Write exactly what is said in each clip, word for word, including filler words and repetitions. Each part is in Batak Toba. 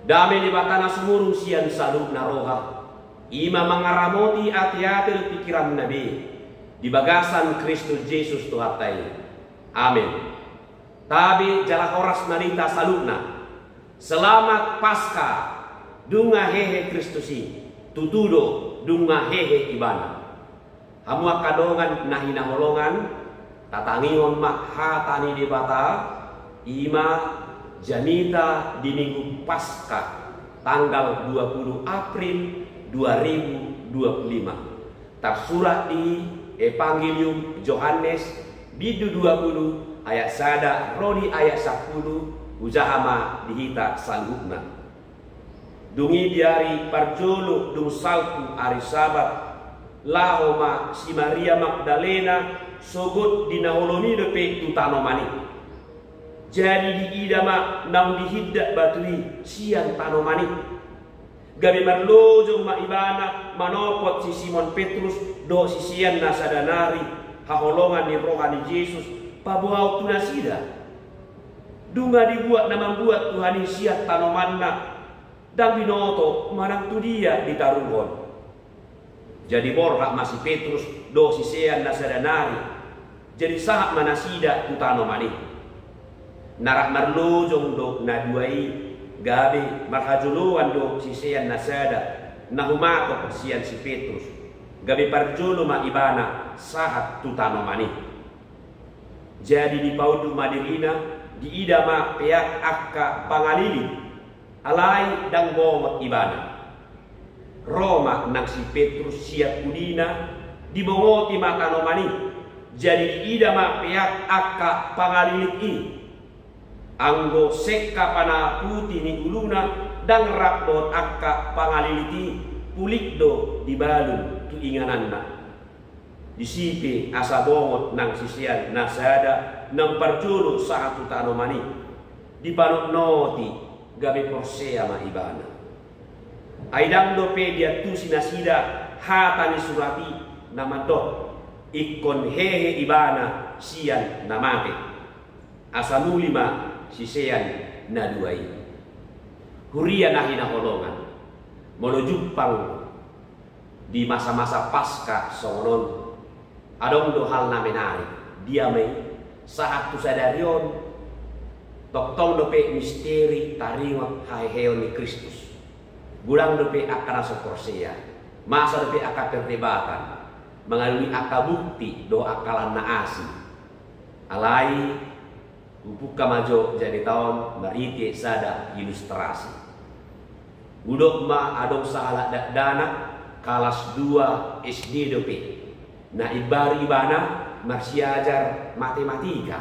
Dame ni Debata na sumurung sian saluhutna roha, i ma mangaramoti ateate dohot pingkiranna be di bagasan Kristus Jesus Tuhanta i. Amen. Tabe jala horas ma di hita saluhutna. Selamat Paskah. Nunga hehe Kristus i. Tutu do, nunga hehe Ibana. Hamu angka dongan na hinaholongan, tatangihon ma hata ni Debata, i ma jamita di Minggu Paskah, tanggal dua puluh April dua ribu dua puluh lima. Tarsurat di Evangelium Johannes, bindu dua puluh, ayat sada ro di ayat sampulu, hujaha ma di hita saluhutna. Dung i di ari parjolo dung salpu ari Sabat, laho ma si Maria Magdalena sogot di na holom i dope tu tanoman i. Jadi diida ma naung dihindat batu i sian tanoman i. Gabe marlojong ma ibana manopot si Simon Petrus dohot sisean na sada nari haholongan ni roha ni Jesus paboaon tu nasida. Nunga dibuat na mambuat Tuhan i sian tanomanna, ndang binoto manang tu dia ditaruhon. Jadi borhat ma si Petrus dohot sisean na sada nari. Jadi sahat ma nasida tu tanoman i. Na rap marlojong do na dua i, gabe marhajoloan do sisean na sada na humatop sian si Petrus. Gabe parjolo ma ibana sahat tu tanoman i. Jadi dipaunduk ma dirina, diida ma peak angka pangalilik, alai ndang bongot ibana. Ro ma nang si Petrus sian pudina, dibongoti ma tanoman i. Jadi diida ma peak angka pangalilik i. Anggo sengka panaputi ni uluna ndang rap dohot angka pangalilik i, pulik do dibalun tu ingananna. Disi pe asa bongot nang sisean na sada naung parjolo sahat tu tanoman i. Dipanotnoti, gabe porsea ma ibana. Ai ndang dope diantusi nasida hata ni surat i na mandok, ingkon hehe ibana sian na mate. Asa muli ma sisean na dua i. Huria na hinaholongan, molo jumpang di masa-masa Paskah songon on, adong do hal na menarik. Dia ma i? Sahat tu sadari on, tongtong dope misteri taringot haheheon ni Kristus. Godang dope angka na so porsea, masa dope angka perdebatan, mangalului angka bukti dohot angka lan na asing. Alai, hupungka ma jo jadi taon marhite sada ilustrasi. Hudok ma adong sahalak dakdanak, kalas dua S D dope, na imbaru ibana marsiajar matematika,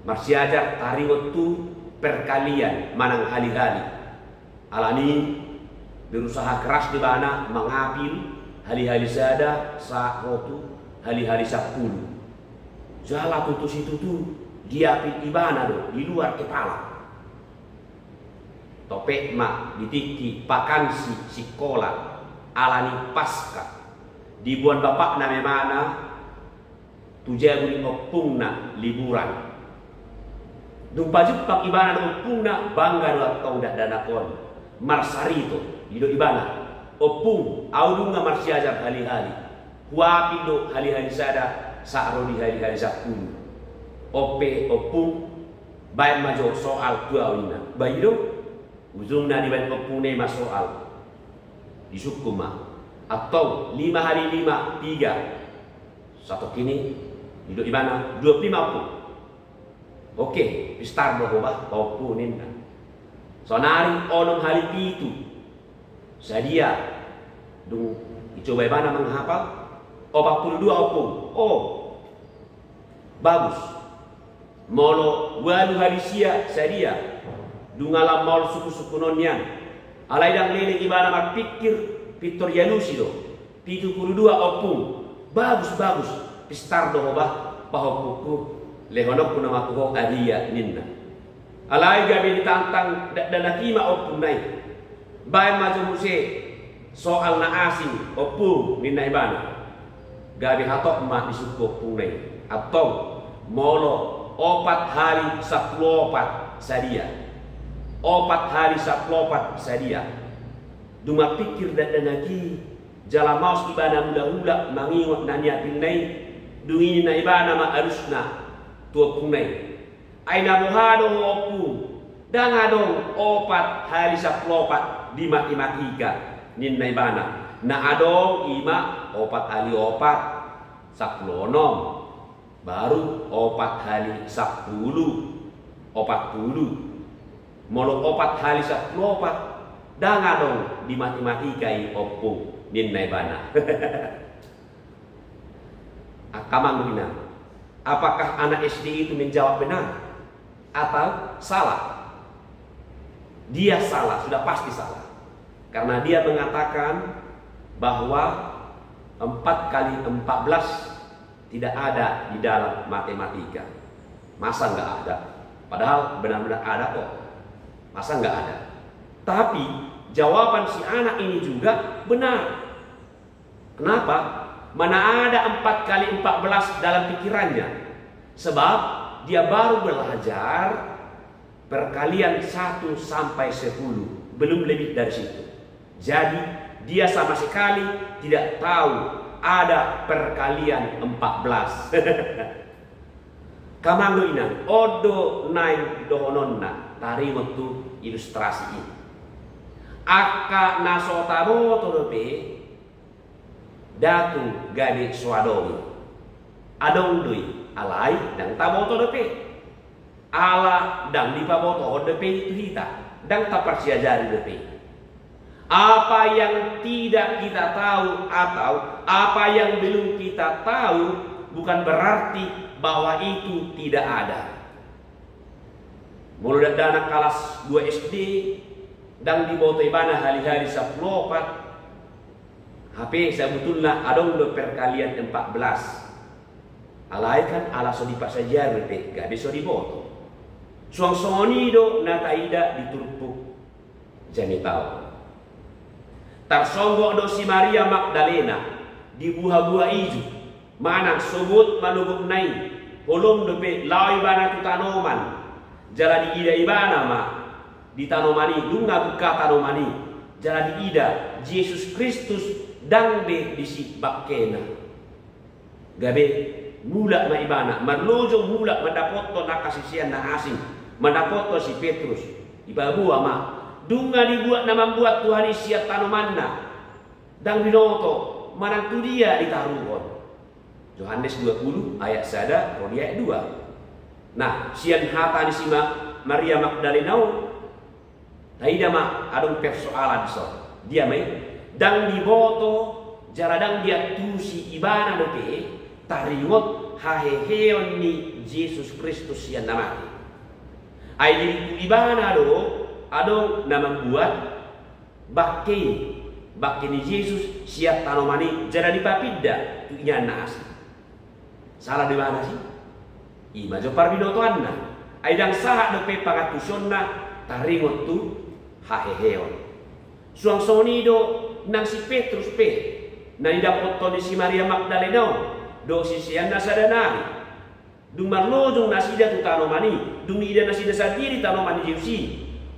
marsiajar taringot tu perkalian manang hali-hali. Alani, berusaha keras do ibana mangapil hali-hali sada sahat ro tu hali-hali sampulu. Jala tutu situtu diapil ibana do di luar kepala. Topet ma di tingki vakansi sikola, alani Paskah, diboan bapakna ma ibana tu jabu ni ompungna liburan. Dung pajumpang ibana dohot ompungna, bangga do antong dakdanak on. Marsarito, didok ibana, "Ompung, ahu nunga marsiajar hali-hali. Huapil do hali-hali sada sahat ro di hali-hali sampulu. On pe ompung, baen ma jo soal tu ahu," ninna. Ba i do. Ujungna dibaen ompungna i ma soal. Disungkun ma, "Antong, lima hali lima, piga?" Satongkin i, didok ibana, "Dua puluh lima, ompung." "Oke, pistar do ho bah, pahompu," ninna. Saonari, "Onom hali pitu, sadia?" Dung dicoba ibana manghapal, "Opat pulu dua, ompung." "Oh, bagus. Molo ualu hali sia, sadia?" Dung ala maol sungkun-sungkunon nian. Alai ndang leleng ibana marpingkir, pintor dialusi do. "Pitu pulu dua, ompung." "Bagus, bagus. Pistar do ho bah, pahompungku. Lehononku nama tu ho hadiah," ninna. Alai gabe ditantang dakdanak i ma ompungna i. "Baen ma jo muse soal na asing, ompung," ninna ibana. Gabe hatop ma disungkun ompungna i. "Antong, molo opat hali sampulu opat, sadia?" Opat hali sampulu opat sadia. Dung marpingkir dakdanak i, jala maos ibana mulak-ulak mangingot na niapilna i, dung i ninna ibana ma alusna tu ompungna i. Ai na boha do ho ompung, ndang adong opat hali sampulu opat di matematika, ninna ibana. Na adong i ma opat hali opat, sampulu onom, baru opat hali sampulu, opat pulu. Molo opat hali sampulu opat, ndang adong di matematika i ompung, ninna ibana. Angka amang dohot inang, apakah anak S D itu menjawab benar atau salah? Dia salah, sudah pasti salah. Karena dia mengatakan bahwa empat kali empat belas tidak ada di dalam matematika. Masa nggak ada? Padahal benar-benar ada kok. Masa nggak ada? Tapi jawaban si anak ini juga benar. Kenapa? Mana ada empat kali empat belas dalam pikirannya. Sebab dia baru belajar perkalian satu sampai sepuluh, belum lebih dari situ. Jadi, dia sama sekali tidak tahu ada perkalian empat belas. Angka amang dohot inang, on do naeng dohononna, taringot tu ilustrasi i. Angka na so taboto dope, ndang tung gabe so adong i. Adong do i, alai ndang taboto dope. Ala ndang dipabotohon dope i tu hita, ndang taparsiajari dope i. Apa yang tidak kita tahu atau apa yang belum kita tahu bukan berarti bahwa itu tidak ada. Molo dakdanak kalas dua S D, ndang diboto ibana hali-hali sampulu opat, hape sabutulna adong do perkalian empat belas. Alai kan ala so diparsiajari pe gabe so diboto. Suang songon i do na taida di turpuk jamita on. Tarsonggot do si Maria Magdalena di buha-buha ijuk, manang sogot manogotna i, holom dope laho ibana tu tanoman, jala diida ibana ma di tanoman i, dung na bungka tanoman i, jala diida Jesus Kristus ndang be disi bangkena. Gabe mulak ma ibana, marlojo mulak mandapothon angka sisean na asing, mandapothon si Petrus. Dipaboa ma, dung na dibuat na mambuat Tuhan i sian tanomanna, ndang binoto manang tu dia ditaruhon. Johannes dua puluh ayat sada ro di ayat dua. Nah, sian hata ni si Ma-, Maria Magdalena on, taida ma adong persoalan dison. Dia ma i, ndang diboto jala ndang diantusi ibana dope taringot haheheon ni Jesus Kristus sian na mate. Ai diringkuk ibana do adong na mambuat bangke i, bangke ni Jesus sian tanoman i jala dipapinda tu inian na asing. Sala do ibana si? I ma jo parbinotoanna. Ai ndang sahat dope pangantusionna taringot tu haheheon. Suang songon i do nang si Petrus pe, na nidapothon ni si Maria Magdalena on dohot siseanna sada nari. Dung marlojong nasida tu tanoman i, dung diida nasida sandiri tanoman ni Jesus i,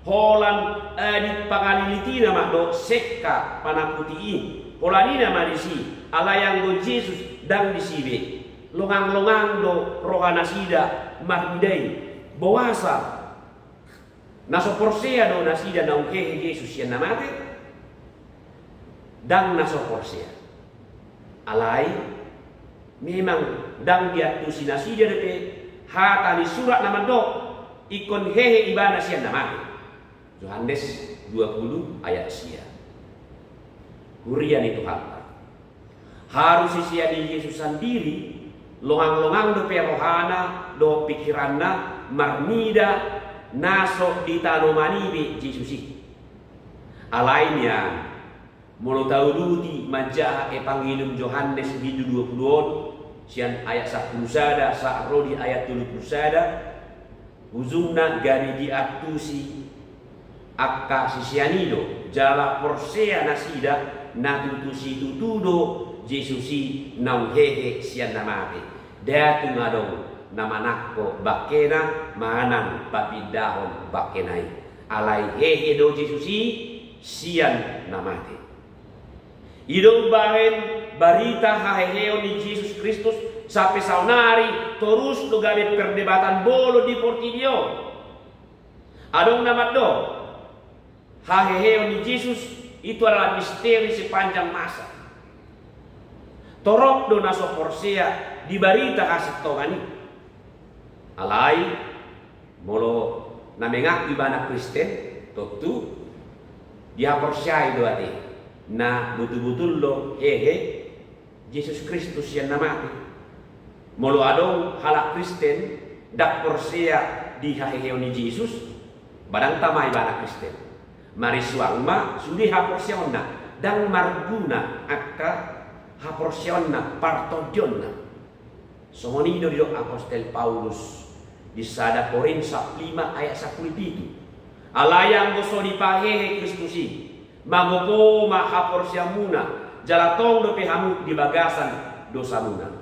holan, eh, dipangalilit i nama dohot sengka panangkuti i. Holan i nama disi, alai anggo Jesus ndang disi be. Longang-longang do roha nasida marnida i. Boasa? Na so porsea do nasida naung hehe Jesus sian na mate? Ndang na so porsea. Alai memang ndang diantusi nasida dope hata ni surat na mandok ingkon hehe ibana sian na mate. Johannes dua puluh ayat sia. Huria ni Tuhanta. Harus sisean ni Jesus sandiri, longang-longang dope rohana dohot pikiranna marnida na so ditanoman i be Jesus i. Alai nian, molo tauduti manjaha Evangelium Johannes bindu dua puluh on, sian ayat sampulu sada sahat ro di ayat tolu puluh sada, ujungna gabe diantusi angka sisean i do, jala porsea nasida na tutu situtu do Jesus i naung hehe sian na mate. Ndang tung adong na manangko bangkena manang papindahon bangkena i. Alai hehe do Jesus i sian na mate. I do umbahen barita haheheon ni Jesus Kristus sampe saonari torus do gabe perdebatan bolon di portibi on. Adong na mandok, haheheon ni Jesus itu adalah misteri sepanjang masa. Torop do na so porsea di barita hasintongan i. Alai molo na mengaku ibana Kristen, tontu dihaporseai do ate na botul-botul do hehe Jesus Kristus sian na mate. Molo adong halak Kristen ndang porsea di haheheon ni Jesus, ba ndang tama ibana Kristen. Marisuang ma sude haporseaonna, ndang marguna angka haporseaonna, partondionna. Songon i do didok apostel Paulus di sada Korint sampulu lima ayat sampulu pitu. Alai anggo so dipahehe Kristus i, mangopo ma haporseaonmuna, jala tong dope hamu di bagasan dosamuna.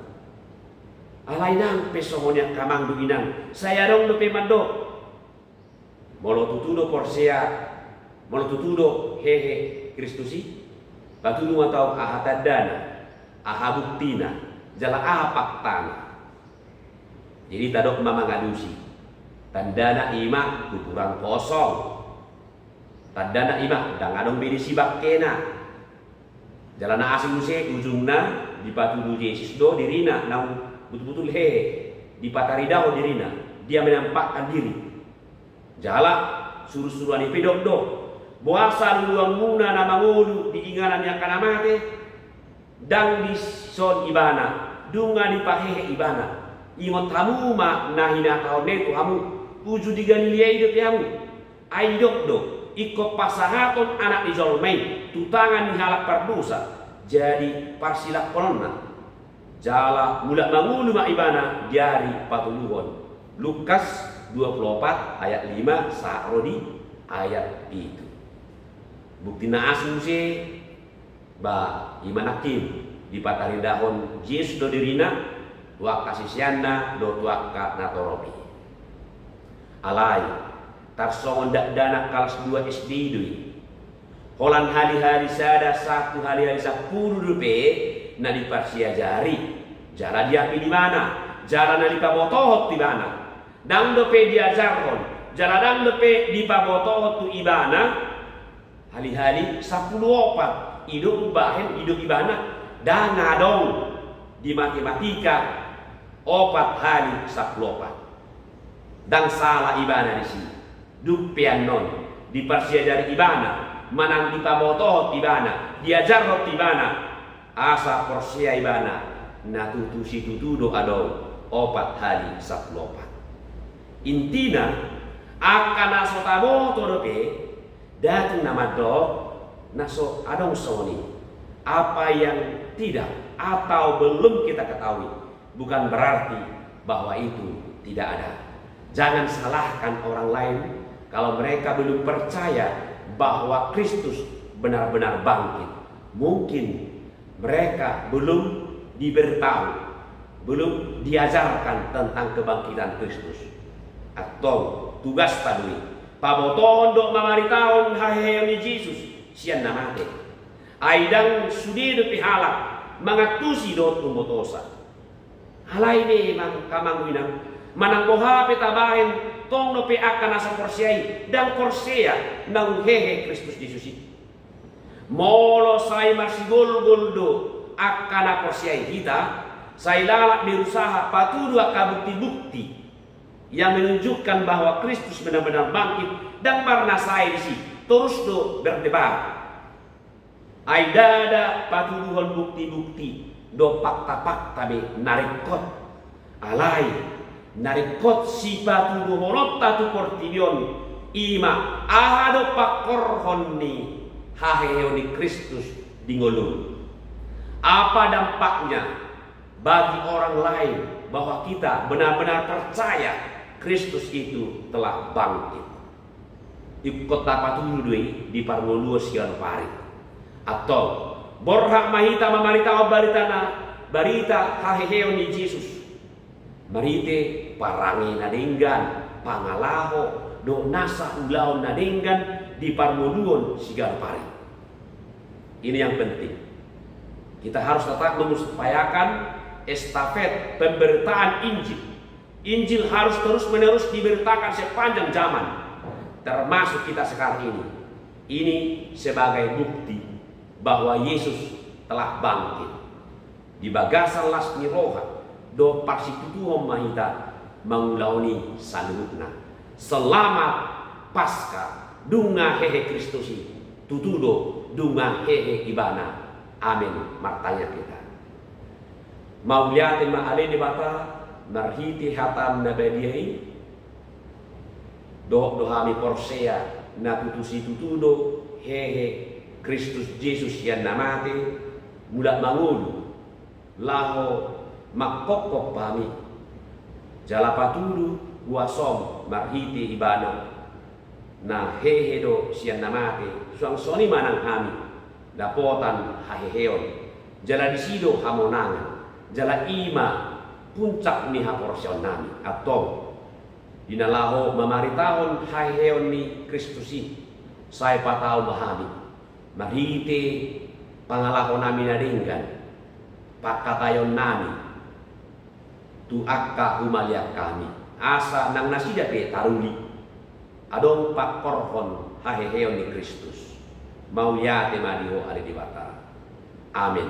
Alai nang pe songon i angka amang dohot inang, sai adong dope mandok, molo tutu do porsea, molo tutu do hehe Kristus i, patudu ma tong aha tandana, aha buktina, jala aha faktana. Jadi tadok ma mangalusi. Tandana i ma kuburan kosong. Tandana i ma ndang adong be disi bangkena. Jala na asing muse ujungna dipatudu Jesus do dirina naung botul-botul hehe, dipataridahon dirina, dia menampakkan diri. Jala suru-suruan i pe didok do, boasa luluanmuna na mangolu di inganan ni angka na mate? Ndang dison ibana, nunga dipahehe ibana. Ingot hamu ma na hinatahonna i tu hamu, uju di Galilea i dope hamu. Ai didok do, ingkon pasahathon Anak ni jolma i tu tangan ni halak pardosa, jadi parsilangkononna. Jala mulak mangolu ma ibana di ari patoluhon. Lukas dua pulu opat ayat lima sahat ro di ayat pitu. Bukti na asing muse, ba i ma nangkin dipataridahon Jesus do dirina tu angka siseanna dohot tu angka natorop i. Alai tarsongon dakdanak kalas dua S D i do i. Holan hali-hali sada sahat tu hali-hali sampulu dope na diparsiajari, jala diapili ibana, jala na dipabotohon tu ibana. Ndang dope diajarhon, jala ndang dope dipabotohon tu ibana. Hali-hali sampulu opat i do umbahen didok ibana, ndang adong di matematika opat hali sampulu opat. Ndang sala ibana disi. Dung pe annon diparsiajari ibana, manang dipabotohon ibana, diajarhon ibana, asa porsea ibana na tutu situtu do adong opat hali sampulu opat. Intina, angka na so taboto dope, ndang tung na mandok na so adong songon i. Apa yang tidak atau belum kita ketahui bukan berarti bahwa itu tidak ada. Jangan salahkan orang lain kalau mereka belum percaya bahwa Kristus benar-benar bangkit. Mungkin mereka belum diberitahu, belum diajarkan tentang kebangkitan Kristus. Antong tugasta do i pabotohon dohot mamaritahon haheheon ni Jesus sian na mate. Ai ndang sude dope halak mangantusi dohot umbotosa. Alai memang, angka amang dohot inang, manang boha pe tabahen, tong dope angka na so porsea i ndang porsea naung hehe Kristus Jesus i. Molo sai marsigolgol do angka na porsea i hita, sai lalap berusaha patudu angka bukti-bukti yang menunjukkan bahwa Kristus benar-benar bangkit, ndang marnasai disi, torus do berdebat. Ai ndada patuduhon bukti-bukti dohot fakta-fakta be na ringkot. Alai na ringkot sipatuduhononta tu portibi on, i ma aha do pangkorhon ni haheheon ni Kristus di ngolum. Apa dampaknya bagi orang lain bahwa kita benar-benar percaya Kristus itu telah bangkit? Ingkon tapatudu do i di parngoluon siganup ari. Antong, borhat ma hita mamaritahon barita na, barita haheheon ni Jesus. Marhite parange na denggan, pangalaho, do nasa ulaon na denggan di parngoluon siganup ari. Ini yang penting. Kita harus tetap mengupayakan estafet pemberitaan Injil. Injil harus terus-menerus diberitakan sepanjang zaman, termasuk kita sekarang ini. Ini sebagai bukti bahwa Yesus telah bangkit. Di bagasan las ni roha dohot parsitutuhon ma hita mangulahon i saluhutna. Selamat Paskah, nunga hehe Kristus i, tutu do nunga hehe Ibana. Amin. Martangiang hita. Mauliate ma ale Debata, marhite hataM na badia i, dohot do hami porsea na tutu situtu do hehe Kristus Jesus sian na mate, mulak mangolu, laho manghophop hami, jala patudu huasoM marhite Ibana, na hehe do sian na mate, suang songon i ma nang hami, dapotan haheheon, jala disi do hamonangan, jala i ma puncak ni haporseaonnami. Antong, di na laho mamaritahon haheheon ni Kristus i, sai patau ma hami, marhite pangalahonami na denggan, pangkataionnami tu angka humaliang hami, asa nang nasida pe taruli, adong pangkorhon haheheon ni Kristus. Mauliate ma di Ho ale Debata. Amin.